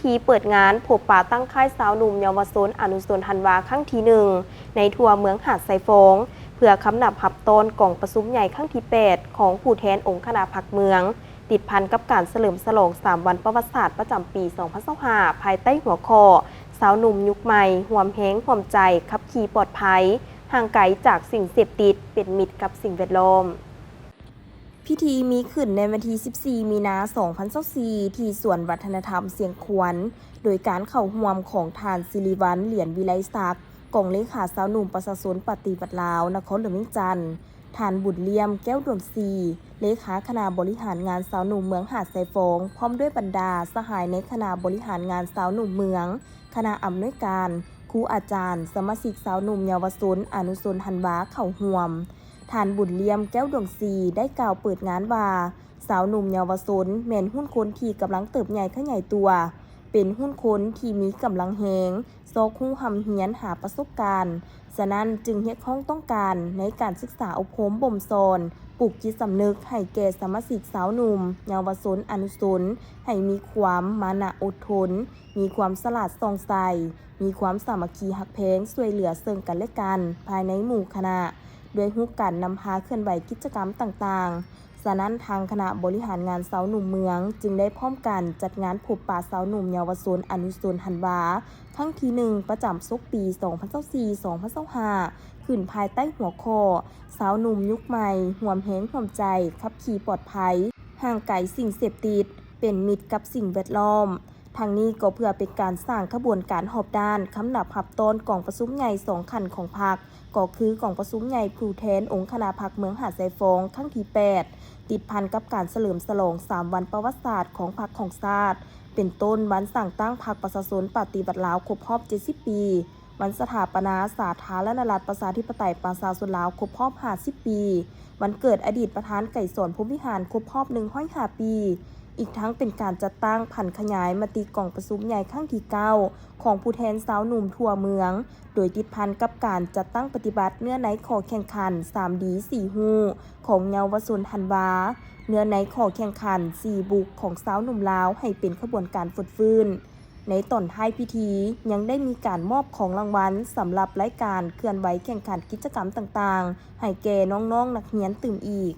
ທີ່ເປີດງານພົບປະຕັ້ງຄ້າຍຊາວໜຸ່ມເຍົາວະຊົນອະນຸຊົນທັນວາຄັ້ງທີໜຶ່ງ ໃນທົ່ວເມືອງຫາດຊາຍຟອງ ເພື່ອຄຳນັບຮັບຕ້ອນກອງປະຊຸມໃຫຍ່ຄັ້ງທີແປດ ຂອງຜູ້ແທນອົງຄະນະພັກເມືອງ ຕິດພັນກັບການສະເຫຼີມສະຫຼອງສາມວັນປະຫວັດສາດປະຈຳປີສອງພັນຊາວຫ້າ ພາຍໃຕ້ຫົວຂໍ້ ຊາວໜຸ່ມຍຸກໃໝ່ ຮ່ວມແຮງຮ່ວມໃຈ ຂັບຂີ່ປອດໄພ ຫ່າງໄກຈາກສິ່ງເສບຕິດ ເປັນມິດກັບສິ່ງແວດລ້ອມ. ພິທີມີຂຶ້ນໃນວັນທີສິບສີ່ ມີນາ ສອງພັນຊາວສີ່ ທີ່ສວນວັດທະນະທຳຊຽງຂວັນ ໂດຍການເຂົ້າຮ່ວມຂອງທ່ານ ສິລິວັນ ຫຼຽນວິໄລສັກ ກອງເລຂາຊາວໜຸ່ມປະຊາຊົນປະຕິວັດລາວ ນະຄອນຫຼວງວຽງຈັນ, ທ່ານ ບຸນລ້ຽມ ແກ້ວດວງສີ ເລຂາຄະນະບໍລິຫານງານຊາວໜຸ່ມເມືອງຫາດຊາຍຟອງ ພ້ອມດ້ວຍບັນດາສະຫາຍໃນຄະນະບໍລິຫານງານຊາວໜຸ່ມເມືອງ, ຄະນະອຳນວຍການ, ຄູອາຈານ, ສະມາຊິກຊາວໜຸ່ມເຍົາວະຊົນອະນຸຊົນທັນວາເຂົ້າຮ່ວມ. ທ່ານ ບຸນລ້ຽມ ແກ້ວດວງສີ ໄດ້ກ່າວເປີດງານວ່າ, ຊາວໜຸ່ມເຍົາວະຊົນແມ່ນຮຸ່ນຄົນທີ່ກຳລັງເຕີບໃຫຍ່ຂະຫຍາຍຕົວ, ເປັນຮຸ່ນຄົນທີ່ມີກຳລັງແຮງ, ຊອກຮູ້ຮ່ຳຮຽນຫາປະສົບການ, ສະນັ້ນຈຶ່ງຮຽກຮ້ອງຕ້ອງການໃນການສຶກສາອົບຮົມບົ່ມສອນ, ປູກຈິດສຳນຶກໃຫ້ແກ່ສະມາຊິກຊາວໜຸ່ມເຍົາວະຊົນອະນຸຊົນ ໃຫ້ມີຄວາມມານະອົດທົນ, ມີຄວາມສະຫຼາດສ່ອງໃສ, ມີຄວາມສາມັກຄີຮັກແພງ ຊ່ວຍເຫຼືອເຊິ່ງກັນແລະກັນ ພາຍໃນໝູ່ຄະນະ ດ້ວຍຮູບການນຳພາເຄື່ອນໄຫວກິດຈະກຳຕ່າງໆ. ສະນັ້ນ, ທາງຄະນະບໍລິຫານງານຊາວໜຸ່ມເມືອງ ຈຶ່ງໄດ້ພ້ອມກັນຈັດງານພົບປະຊາວໜຸ່ມເຍົາວະຊົນອະນຸຊົນທັນວາ ຄັ້ງທີໜຶ່ງ ປະຈຳສົກປີສອງພັນຊາວສີ່ ສອງພັນຊາວຫ້າ ຂຶ້ນພາຍໃຕ້ຫົວຂໍ້ ຊາວໜຸ່ມຍຸກໃໝ່ ຮ່ວມແຮງຮ່ວມໃຈ ຂັບຂີ່ປອດໄພ ຫ່າງໄກສິ່ງເສບຕິດ ເປັນມິດກັບສິ່ງແວດລ້ອມ. ທັງນີ້ກໍເພື່ອເປັນການສ້າງຂະບວນການຮອບດ້ານຄຳນັບຮັບຕ້ອນກອງປະຊຸມໃຫຍ່ສອງຂັ້ນຂອງພັກ, ກໍຄືກອງປະຊຸມໃຫຍ່ຜູ້ແທນອົງຄະນະພັກເມືອງຫາດຊາຍຟອງຄັ້ງທີແປດ ຕິດພັນກັບການສະເຫຼີມສະຫຼອງສາມວັນປະຫວັດສາດຂອງພັກຂອງຊາດ, ເປັນຕົ້ນວັນສ້າງຕັ້ງພັກປະຊາຊົນປະຕິວັດລາວຄົບຮອບເຈັດສິບປີ, ວັນສະຖາປະນາສາທາລະນະລັດປະຊາທິປະໄຕປະຊາຊົນລາວຄົບຮອບຫ້າສິບປີ, ວັນເກີດອະດີດປະທານໄກສອນ ພົມວິຫານ ຄົບຮອບໜຶ່ງຮ້ອຍຫ້າປີ, ອີກທັງເປັນການຈັດຕັ້ງຜັນຂະຫຍາຍມະຕິກອງປະຊຸມໃຫຍ່ຄັ້ງທີເກົ້າ ຂອງຜູ້ແທນຊາວໜຸ່ມທົ່ວເມືອງ, ໂດຍຕິດພັນກັບການຈັດຕັ້ງປະຕິບັດເນື້ອໃນຂໍ້ແຂ່ງຂັນ ສາມດີ ສີ່ຮູ້ ຂອງເຍົາວະຊົນທັນວາ, ເນື້ອໃນຂໍ້ແຂ່ງຂັນ ສີ່ບຸກ ຂອງຊາວໜຸ່ມລາວ ໃຫ້ເປັນຂະບວນການຟົດຟື້ນ. ໃນຕອນທ້າຍພິທີ ຍັງໄດ້ມີການມອບຂອງລາງວັນສຳລັບລາຍການເຄື່ອນໄຫວແຂ່ງຂັນກິດຈະກຳຕ່າງໆ ໃຫ້ແກ່ນ້ອງໆນັກຮຽນຕື່ມອີກ.